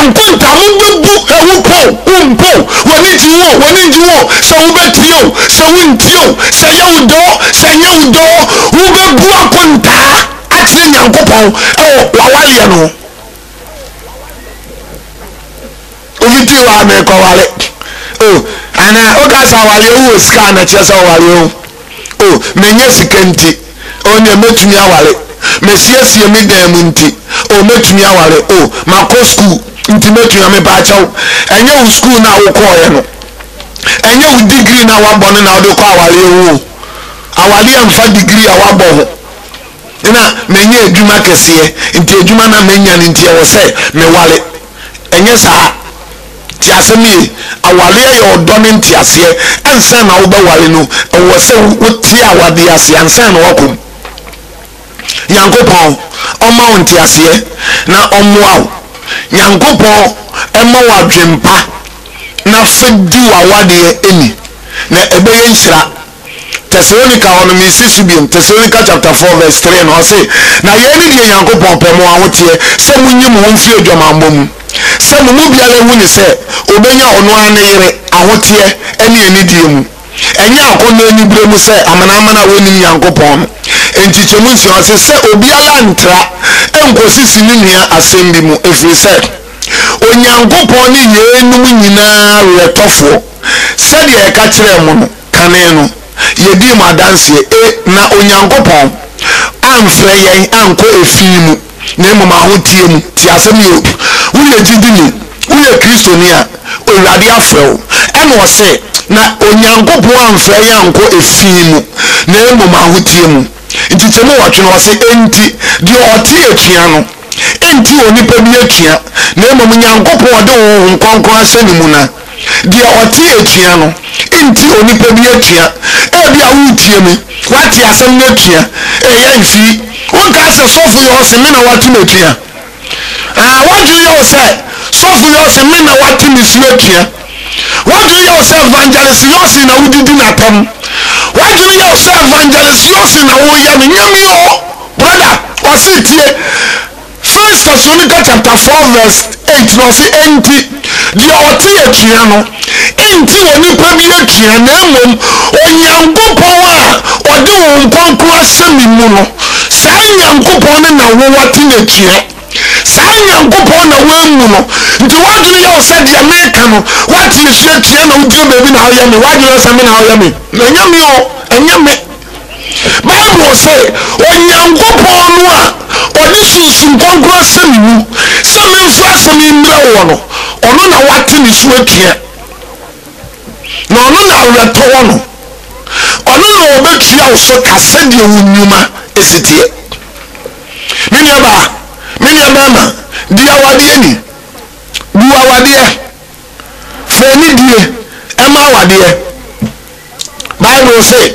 nkontaa mobɛbu ɛho po, wo mpo, w'ani gye ho o, w'ani ngye ho o, sɛ wobɛtie o, sɛ wontie o, sɛ ɛyɛ wo dɛ o, sɛ ɛnyɛ wo dɛ o, wobɛbu akontaa. akyerɛ Nyankopɔn wɔ w'awareɛ no ho. Obi ti hɔ a mekɔware o anaa woka sɛ awareɛ wowɔ sika a na kyerɛ sɛ ɔwareɛ o o menyɛ sika nti o neɛ mɛtumi aware mesiesie me dan mu nti o mɛtumi aware o makɔ sukuu nti mɛtumi amepaakyɛw ɛnyɛ wo sukuu no a wokɔɔeɛ no ɛnyɛ wo degree no a wabɔ no na wode kɔ awareɛ ho o awareɛ mfa degree a wabɔ ho Na manya adwuma kɛseɛ, nti adwuma no a manya no nti ɛwɔ sɛ meware. Ɛnyɛ saa. Tie asɛm yie. Awareɛ yɛ ɔdɔ ne nteaseɛ. Ansa na wobɛware no, ɛwɔ sɛ wote awadeɛ ase ansa na woakɔ mu. Nyankopɔn ɔmma wo nteaseɛ na ɔmmoa wo. Nyankopɔn mma wo adwempa na fa di w'awadeɛ ni, na ɛbɛyɛ nhyira. Tesalonika hɔ no, mesi so biom, Tesalonika chapter 4 verse 3 no, ɔse, Na yei ne deɛ Nyankopɔn pɛ, mo ahoteɛ, sɛ monyi mo ho mfiri adwamammɔ mu, sɛ mo mu biara hu ne sɛ ɔbɛnya ɔno ara ne yere ahoteɛ ne anidie mu, ɛnyɛ akɔnnɔ aniberɛ mu sɛ amanaman a wɔnnim Nyankopɔn no. Nkyekyɛmu nsia, ɔse, sɛ obiara ntra nkɔsisi ne nua asɛm bi mu, ɛfiri sɛ Onyankopɔn ne yeinom nyinaa weretɔfoɔ, sɛdeɛ yɛka kyerɛɛ mo no. Kane no, yɛdii mo adanseɛ, e na Onyankopɔn amfrɛ yɛn ankɔ efi mu, na mmom ahoteɛ mu. Tie asɛm yi o. Woyɛ gyidini, woyɛ Kristoni a, Awurade afrɛ wo. Ɛna ɔse, na Onyankopɔn amfrɛ yɛn ankɔ efi mu, na mmom ahoteɛ mu. Nkyekyɛmu nwɔtwe no, ɔse, Enti deɛ ɔte atua no, nte onipa bi atua, na mmom Nyankopɔn a ɔde Honhom Kronkron ahyɛ ne mu no. Deɛ ɔte atua no nte onipa bi atua. Ebia woretie me, woate asɛm no atua. Ɛyɛ mfii. Wonkaa sɛ sɔfo yɛ ɔse me na wate me atua. Ah, w'adwene yɛ wo sɛ sɔfo yɛ ɔse me na wate me su atua. W'adwene yɛ wo sɛ evangelist Yɔse na wodidi n'atɛm. W'adwene yɛ wo sɛ evangelist Yɔse na woyɛ no. Nyɛ me o, brother. Ɔse tie. First Thessalonica chapter 4 verse 8 na ɔse, Enti deɛ ɔte atua no nte onipa bi atua, na mmom Onyankopɔn a ɔde Honhom Kronkron ahyɛ me mu no, saa Nyankopɔn no na wo wate no atua. Saa Nyankopɔn na woammu no. Nti w'adwene yɛ wo sɛ deɛ meka no, woate atua atua na wogyina baabi na woyɛ me. W'adwene yɛ sɛ me na woyɛ me. Ɛnyɛ me o, ɛnyɛ me. Bible se, Onyankopɔn no a ɔde Sunsum Kronkron ahyɛ me mu sɛ memfa asɛm yi mmrɛ woɔ no, ɔno na wate ne su atua, na ɔno na awerɛtɔ wɔ no. Ɔno na ɔbɛtua wo so ka sɛdeɛ wo nnwuma si teɛ. Me nuabaa, me nuabarima, di awadeɛ ni. Bu awadeɛ. Fa anidie ma awadeɛ. Bible se,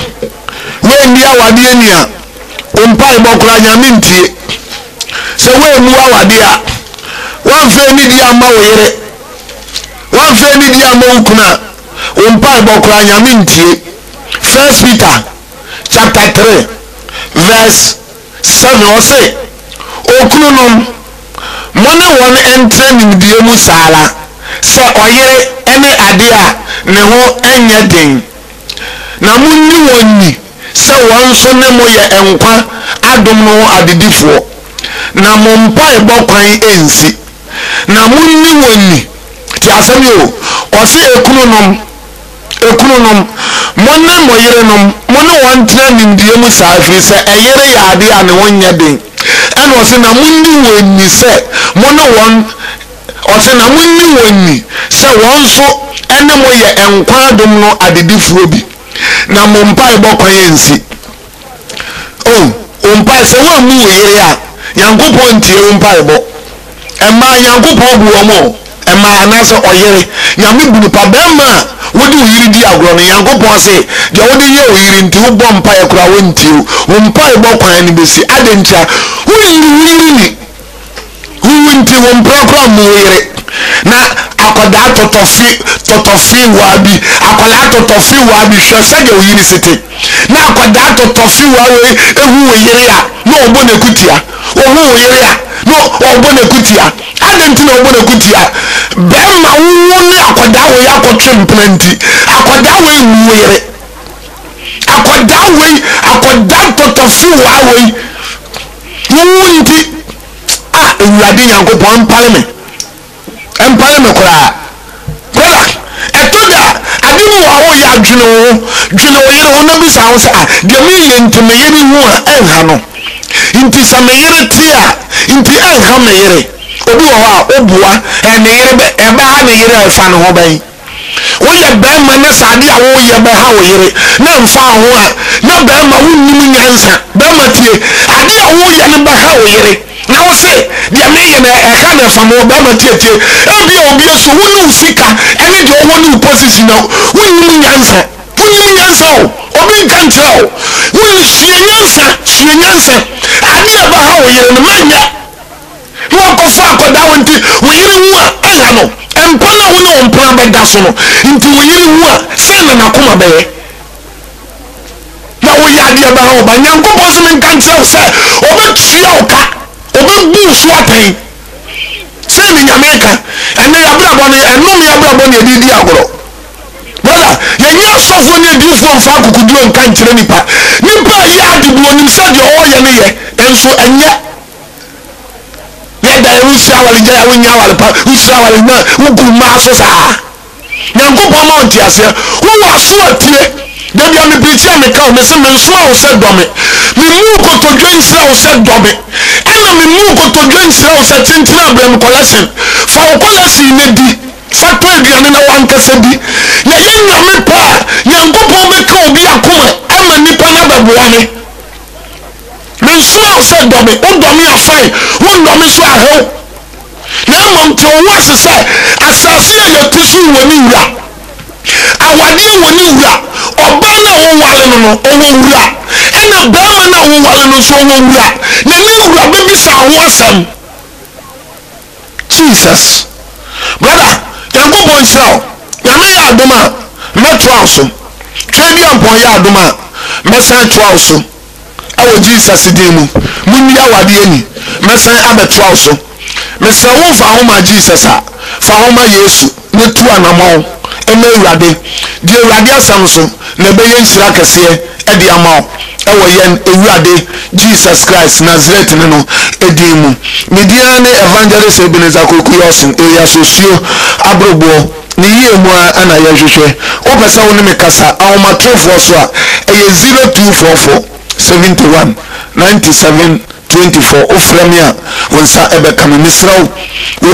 Woanni awadeɛ ni a, wo mpaebɔ koraa Nyame ntie. Sɛ woammu awadeɛ a, Woamfa anidie amma wo yere, woamfa anidie amma wo kunu a, wo mpaebɔ koraa Nyame ntie. First Peter chapter 3 verse 7 ɔse, Okununom, mo ne wɔn ntra nimdeɛ mu saa ara, sɛ ɔyere ne adeɛ a ne ho nyɛ den, na monni wɔn ni sɛ wɔn nso ne mo yɛ nkwa adom no ho adedifoɔ, na mo mpaebɔ kwan nsi, na monni wɔn ni. Tie asɛm yi o, ɔse ekununom, Ekununom, mo ne mo yerenom, mo ne wɔn ntena nimdeɛ mu saa, ɛfiri sɛ ɛyere yɛ adeɛ a ne ho nyɛ den. Ɛna ɔse, na monni wɔn ni sɛ mo ne wɔn, ɔse, na monni wɔn ni sɛ wɔn nso ne mo yɛ nkwa adom no adedifoɔ bi, na mo mpaebɔ kwan ansi. Oh, wo mpae, sɛ woammu wo yere a, Nyankopɔn ntie wo mpaebɔ. Mmaa, Nyankopɔn bu wɔn o. Mmaa, anaasɛ ɔyere, Nyame bu no pa. Bɛrima a wode wo yere di agorɔ no, Nyankopɔn se, deɛ wode yɛ wo yere nti, wobɔ mpaeɛ koraa wɔntie wo. Wo mpaebɔ kwan no bɛsi. Adɛn ntia? Wonyi wo yere ni. Wo nti wo mpena koraa mmu wo yere. Na akwadaa tɔtɔfe tɔtɔfewaa bi akwadaa tɔtɔfewaa bi hwɛ sɛdeɛ wo yere si te. Na akwadaa tɔtɔfewaa wei ehu wo yere a na ɔbɔ n'akutia. Ohu wo yere a na ɔbɔ n'akutia. Adɛn nti na ɔbɔ n'akutia? Bɛrima wo ne akwadaa wei akɔtwe mpena nti akwadaa wei mmu wo yere. Akwadaa wei akwadaa tɔtɔfewaa wei. Wo wu nti, a Awurade Nyankopɔn mpare me, mpare me koraa. Brother, ɛtɔ da a, ade bi wɔ a woyɛ a dwene wo ho, dwene wo yere ho na bisa ho sɛ, ah, deɛ meyɛ nti me yere hu a ɛnha no? Nti sɛ me yere te a, nti ɛnha me yere? Obi wɔ hɔ a, woboa, ɛ, ne yere bɛ, ɛbɛha ne yere a ɛfa ne ho bɛn? Woyɛ barima na sɛ ade a woreyɛ bɛha wo yere na ɛmfa wo ho a, na barima wonnim nyansa. Barima tie, ade a woreyɛ no bɛha wo yere na wo se deɛ mereyɛ no ɛha no ɛfa me ho. Barima tie tie, ebia obi asu wo ne wo sika ne deɛ ɔwɔ ne wo position na wonnim nyansa. Wonnim nyansa o, obi nka nkyerɛ wo. Wonni, sua nyansa, sua nyansa. Ade a ɛbɛha wo yere no, mɛnyɛ. Na wakɔfa akwadaa wɔ nti wo yere hu a ɛha no mpa no a wo ne wo mpena bɛda so no nti wo yere hu a sɛn na n'akoma bɛyɛ na woyɛ adeɛ bɛha wo ba Nyankopɔn se menka nkyerɛ wo sɛ ɔbɛtua wo ka ɔbɛbu wo so atɛn sɛn ne Nyame ka ɛnɛ yɛabrabɔ no ɛnome abrabɔ ne yɛde di agorɔ. Brother, yɛnyɛ asɔfoɔ ne adiyifoɔ mfa akokoduro nka nkyerɛ nipa. Nipa a ɛyɛ ade bi onim sɛ deɛ ɔreyɛ no yɛ, nso ɛnyɛ. Yɛ da yɛ wosua awale gya yɛ wonya awale pa wosua awale na wogu mmaa so saa. Nyankopɔn ma wo nteaseɛ. Wowɔ aso atie. Da bia me pirikyi a meka o mese mensoma wo sɛ dɔ me. Memmuu kotodwe nsrɛ wo sɛ dɔ me. Ɛna memmuu kotodwe nsrɛ wo sɛ kyenkyene abrɛ me kɔlɛsen. Fa wo kɔlɛsen na di. Fa tɔ aduane na w'ankasa di. Na yɛ Nyame pɛ a Nyankopɔn bɛka obi akoma ama nipa no abɛboa me. Mensomaa wo sɛ dɔ me, wodɔ me a fine, wonnɔ me nso a hew. Na mmom te wo ho ase sɛ asase a yɛte so yi wɔ ne wura. Awadeɛ wɔ ne wura. Ɔbaa no a woware no no, ɔwɔ wura. Ɛna barima no a woware no nso, ɔwɔ wura. Na ne wura bɛbisa ho asɛm. Jesus. Brother, Nyankopɔn nhyira wo. Nyame yɛ adom a, mɛtoa wo so. Tweaduampɔn yɛ adom a, mɛsan atoa wo so. Ɛwɔ Jesus din mu. Munni awadeɛ ni. Mɛsan abɛtoa wo so. Mesrɛ wo mfa ho ma Jesus a, fa ho ma Yesu na tu anamɔn ma Awurade. Di Awurade asɛm so na ɛbɛyɛ nhyira kɛseɛ de ama wo ɛwɔ yɛn Awurade Jesus Christ Nazaretni no din mu. Me din ara ne Evangelist Ebenezer Kweku Yawson alias Osuo Abroboɔ. Ne yie mu ara na yɛhwehwɛ. Wopɛ sɛ wo ne me kasa ahomatorofoɔ so a, ɛyɛ 0244 71 97 24. Wofrɛ me a, wo nsa bɛka me. Mesrɛ wo, w'ani.